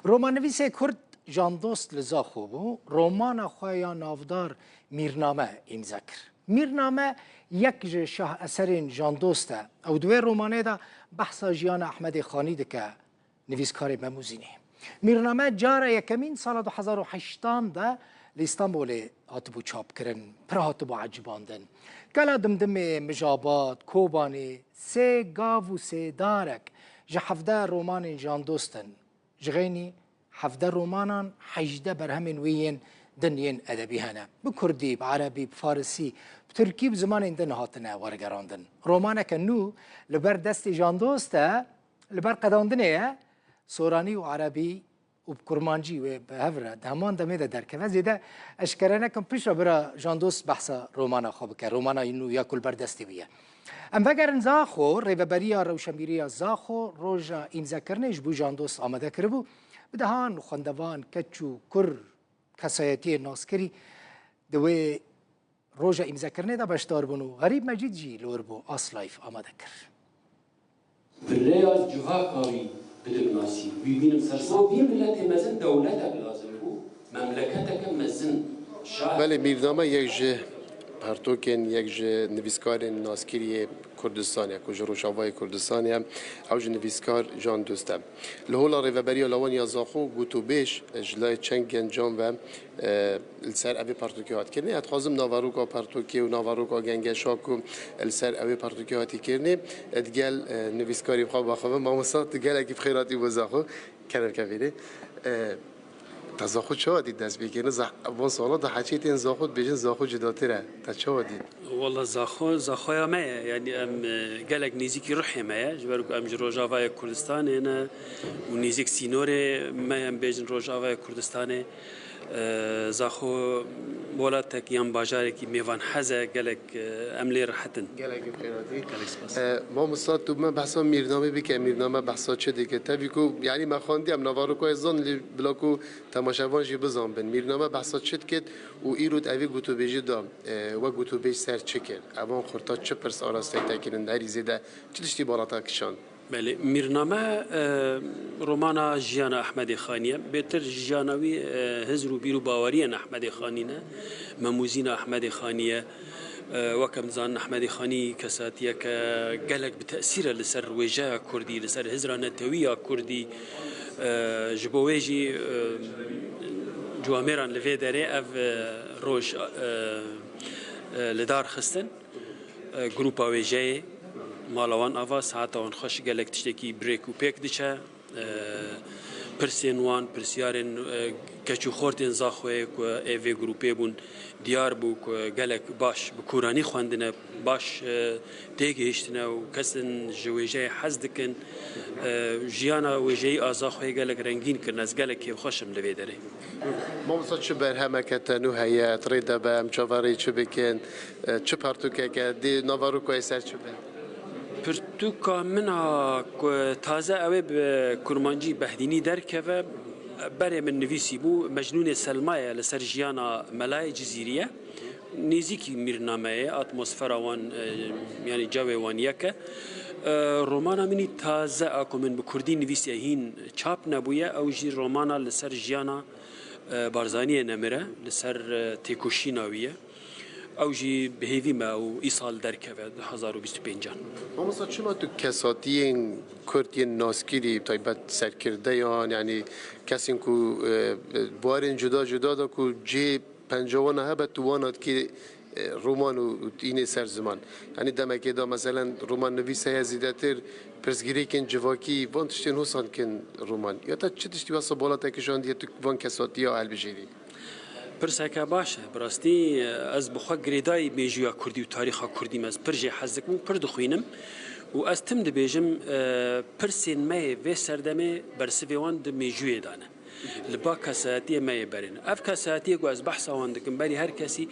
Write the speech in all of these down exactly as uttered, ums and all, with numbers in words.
Romannivîsê Kurd Jan Dost li Zaxo bû, romana xwe ya navdar Mîrname îmze kir. Mîrname yek ji şah eserên Jan Dost e. Ew di wê romanê de behsa jiyana Ehmedê Xanî dike, nivîskarê Memûzînê. Mîrname cara yekemîn sala du hezar û heştan de li Îstanbulê hatibû çapkirin, pir hatibû ecibandin. Gela Dimdimê, Mijabat, Kobanê, Sê Gav û Sê Darek ji hevdeh romanên Jan Dost in. Ji xeynî hevdeh romanan, hejdeh berhemên wî yên din yên edebî hene. Bi kurdî, bi erebî, bi farisî, bi tirkî û zimanên din hatine wergerandin. Romaneke nû li ber destê Jan Dost e, li ber qedandinê ye, soranî û erebî û bi kurmancî wê bi hev re di heman demê de derkeve. Zêde eşkere nekim, piştre bira Jan Dost behsa romana xwe bike, romana nû ya ku li ber destê wî ye. Em vegerin Zaxo, Rêveberiya Rewşenbîriya Zaxo roja îmzekirinê ji bo Jan Dost amade kiribû. Bi dehan xwendevan, keç û kur, kesayetiyên naskirî di wê roja îmzekirinê de beşdar bûn û Xerîb Mecîd jî li wir bû Aslife amade kir. Bi rêya civaka wî bidim nasî, wî bînim ser saf. Bo vî miletê mezin dewletek lazim bû, memleketeke mezin. Şah. Belê, Mîrname yek ji pertokên, yek ji nivîskarên naskirî yê Kurdistanê ye, ku ji Rojavayê Kurdistanê ye, ew ji nivîskar Jan Dost e. Li hola Rêveberiya Lawan ya Zaxo gotûbêj ji layê çend gencan ve, e, li ser evê pertokê hat kirinê. Ez dixwazim naveroka pertokê û naveroka gengeşa ku li ser evê pertokê hatî kirinê, e, digel, e, nivîskarê xwe bixwim. Mamosta, tu gelekî bi xêr hatî bo Zaxo. Kerem ke vêrê. E, te Zaxo çawa dît dest pê kirin? Zah-, van sala de heçê tên Zaxo dibêjin Zaxo cudatir e. Te çawa dît? Walla Zaxo, Zaxoya me ye. Yanî em, e, gelek nêzîkî ruhê me ye. Ji ber ku em ji Rojavayê Kurdistanê ne û nêzîk sînorê me ye, em bêjin Rojavayê Kurdistanê. E, Zaxo welatek yan bajarekî mêvanhez e, gelek, e, em lê rehet in. Gelek bi xêr hatî. Gelek spas. E, mamosta, tu me behsa Mîrnamê bike, Mîrname behsa çi dike? Tevî ku, yanî me xwendî, em naveroka wê zanin, lê bila ku temaşevan jî bizanbin. Mîrname behsa çi dikit û îro tu evê gotûbêjî da, e, wek gotûbêj ser çi kir? Evan xurta çi pirs arasteyî te kirin? Herî zêde çi tiştî bala te kişand? Belê, Mîrname, e, romana jiyana Ehmedê Xanî ye. Bêtir jiyana wî, e, hizr û bîr û baweriyên Ehmedê Xanî ne. Memûzîna Ehmedê Xanî ye. E, wek em dizanin, Ehmedê Xanî kesatiyeke gelek bi tesîr e li ser wêjeya kurdî, li ser hizra netewî ya kurdî. E, ji bo wê jî, e, ciwamêran li vê derê ev, e, roj, e, e, li dar xistin. E, grupa wêjeyê, mala wan ava, saeta wan xweş, gelek tiştekî bi rêk û pêk diçe. E, pirsên wan, pirsyarên, e, keç û xortên Zaxoyê ku ê vê grûpê bûn, diyar bû ku gelek baş bi kûranî xwendine, baş, e, têgihiştine û kesin ji wêjeyê hez dikin. E, jiyana wêjeyî a Zaxoyê gelek rengîn kirin. Ez gelek kêfxweş im li vê derê. Mamosta, çi berhemeke te nû heye, tu rê de be, em çaverê çi bikin? E, çi pertûkeke dê naveroka wê ser çi be? Pirtûka min a ku taze ew ê bi kurmancî Behdînî derkeve, berê min nivîsî bû, Mecnûnê Selma ye, li ser jiyana Melayê Cizîrî ye. Nêzîkî Mîrname ye, atmosfera wan, e, yanî cewê wan yek e. E, romana min î taze a ku min bi kurdî nivîsiye hîn çap nebûye, ew jî romana li ser jiyana, e, Barzaniyê Nemir e, li ser, e, têkoşîna wî ye. Ew jî bi hêvî me ew îsal derkeve du hezar û bîst û pêncan. Mamosta, çima tu kesatiyên Kurd yên naskirî, taybet serkirdeyan, yanî kesên ku, e, e, buharên cuda cuda de ku cihê penca wana hebe, tu wana dikî, e, roman û, û tînê ser ziman? Yanî demekê de meselen roman nivîs heye, zêdetir pirsgirêkên civakî, van tiştên hosan dikin roman. Ya te çi tiştî wesa bala te kişandiye tu van kesatiya hilbijêrî? Pirseke baş e. Bi rastî, e, ez bi xwe girêdayî mêjûya kurdî û tarîxa kurdî me. Ez pir jê hez dikim û pir dixwînim. Û ez tim dibêjim, e, pirsên me yê vê serdemê bersivê wan di mêjûyê de ne. Li ba kesayetiyê me yê berê ne. Ev kesayetiyê ku ez behsa wan dikim, berî her kesî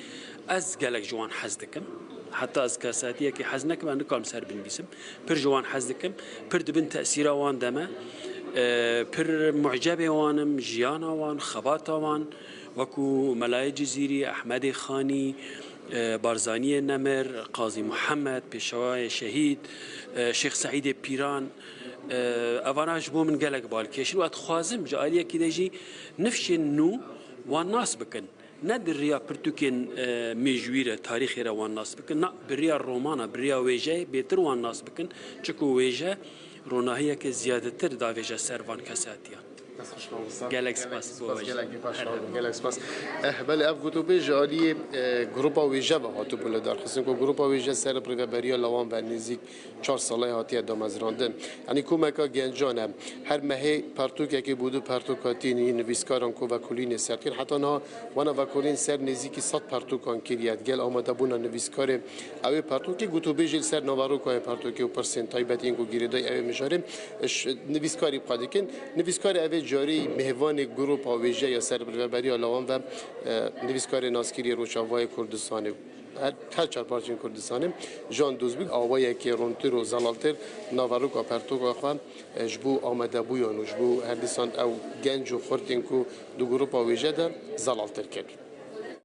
ez gelek ji wan hez dikim. Heta ez kesayetiyekê hez nekim, ez nikarim ser binivîsim. Pir ji wan hez dikim. Pir di bin tesîra wan de me. E, pir mucebê wan im, jiyana wan, xebata wan. Wekû Melayê Cizîrî, Ehmedê Xanî, e, Barzaniyê Nemir, Qazî Muhammed, Pêşewayê Şehîd, e, Şêx Seîdê Pîran, Evana ji bo min gelek balkêş in û ez dixwazim ji aliyekî de jî nifşên nû wan nas bikin. Ne di riya pirtûkên, e, mêjûyî re, tarîxê re wan nas bikin. Na, bi riya romana, bi riya wêjeyê bêtir wan nas bikin. Çiku wêje ronahiyeke ziyadetir davêje ser van kesatiyan. Dest xweş mamosta. Gelek spas bo wêje. Gelek spas. Eh, belê ev gotûbêj ji aliyê, e, grupa wêje ve hatibû lidarxistin ku grupa wêje ser bi rêveberiya Lawan ve nêzîk çar sala hatiye damezrandin. Yanî komeka gencan e. Her mehê pertûkekê bo du pertûka tînî nivîskaran ku vekolînê ser tîn. Heta niha wana vekolîn ser nêzîkî sed pertûkan kiriye. Digel amadebûna nivîskarê ew ê pertûkê, gotûbêjê li ser naveroka wê pertûkê û pirsên taybetî yên ku girêdayî ew ê mijarê, ş-, nivîskarî bi xwe dikin. Nivîskarê ev ê carî mêvanê grupa wêje ya ser bi rêveberiya Lawan ve, e, nivîskarê naskirî Rojavayê Kurdistanê. Her, her çar parçên Kurdistanê Jan Dozbî awayekî rontir û zelaltir naveroka pertûka xwe, e, ji bo amadebûyan û ji bo her dîsan ew genc û xurt ên ku di grupa wêje de zelaltir kir.